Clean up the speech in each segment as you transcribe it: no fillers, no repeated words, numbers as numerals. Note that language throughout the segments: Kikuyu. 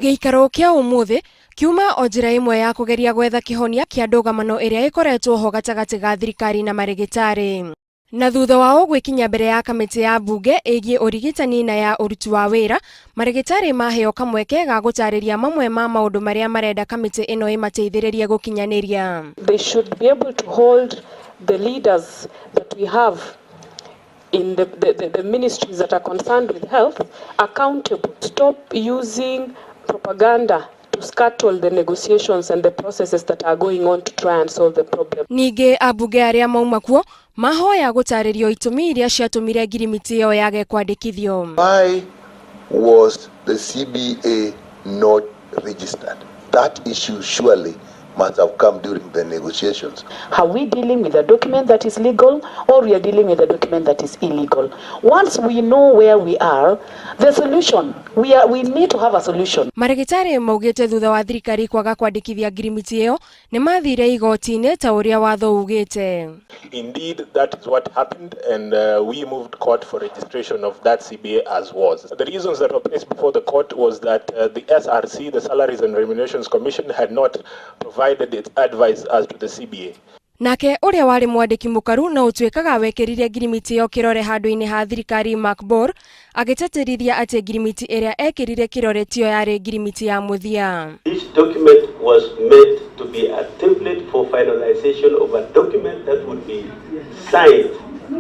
Gĩikaro kĩa ũmũthĩ kiuma o njĩra ĩmwe ya kũgeria gwetha kĩhonia kĩa ndũgamano ĩrĩa ĩkoretwo ho gatagatĩ ga thirikari na marĩgĩtarĩ. Na thutha wao gwĩkinya mbere ya kamĩtĩ ya mbunge ĩgiĩ ũrigitani na ya ũruti wa wĩra, marĩgĩtarĩ maheo kamweke ga gũtarĩria mamwe ma maũndũ marĩa marenda kamĩtĩ ĩno ĩmateithĩrĩrie gũkinyanĩria. They should be able to hold the leaders that we have in the ministries that are concerned with health accountable. Stop using propaganda to scuttle the negotiations and the processes that are going on to try and solve the problem. Ningĩ ambunge arĩa mauma kuo mahoya gũtarĩrio itũmi iria ciatũmire ngirimiti ĩyo yage kwandĩkithio. Why was the CBA not registered? That issue surely must have come during the negotiations. Are we dealing with a document that is legal or we are dealing with a document that is illegal? Once we know where we are, the solution, we need to have a solution. Marĩgĩtarĩ maugĩte thutha wa thirikari kwaga kwandĩkithia ngirimiti ĩyo nĩ mathire igoti-inĩ ta ũrĩa watho ugĩte. Indeed, that is what happened, and we moved court for registration of that CBA as was. The reasons that were placed before the court was that the SRC, the Salaries and Remunerations Commission, had not provided its advice as to the CBA. Nake ũrĩa warĩ mwandĩki mũkaru na ũtuĩkaga wekĩrire ngirimiti ĩyo kĩrore handũ-inĩ ha thirikari Mark Bor agĩtĩtĩrithia atĩ ngirimiti ĩrĩa ekĩrire kĩrore tiyo yarĩ ngirimiti ya mũthia. This document was meant to be a template for finalization of a document that would be signed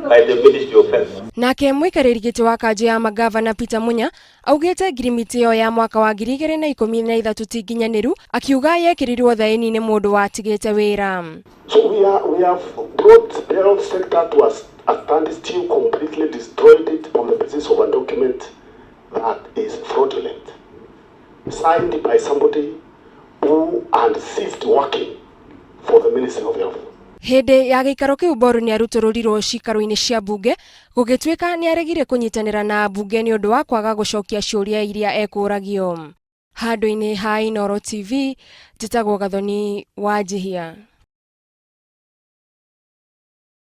by the Ministry of Health. Nake mũikarĩri gĩtĩ wa kanjũ ya magavana Peter Munya augĩte ngirimiti ĩyo ya mwaka wa 2013 ti nginyanĩru, akiuga yekĩrirwo thaĩni nĩ mũndũ watigĩte wĩra. So we have brought the health sector to a standstill, completely destroyed it on the basis of a document that is fraudulent, signed by somebody who had ceased working for the Ministry of Health. Hĩndĩ ya gĩikaro kĩu Boru nĩ arutũrũrirwo cikaro-inĩ cia mbunge gũgĩtuĩka nĩ aregire kũnyitanĩra na mbunge nĩ ũndũ wa kwaga gũcokia ciũria iria ekũragio. Handũ-inĩ ha Inooro TV, njĩtagwo Gathoni Wanjihia.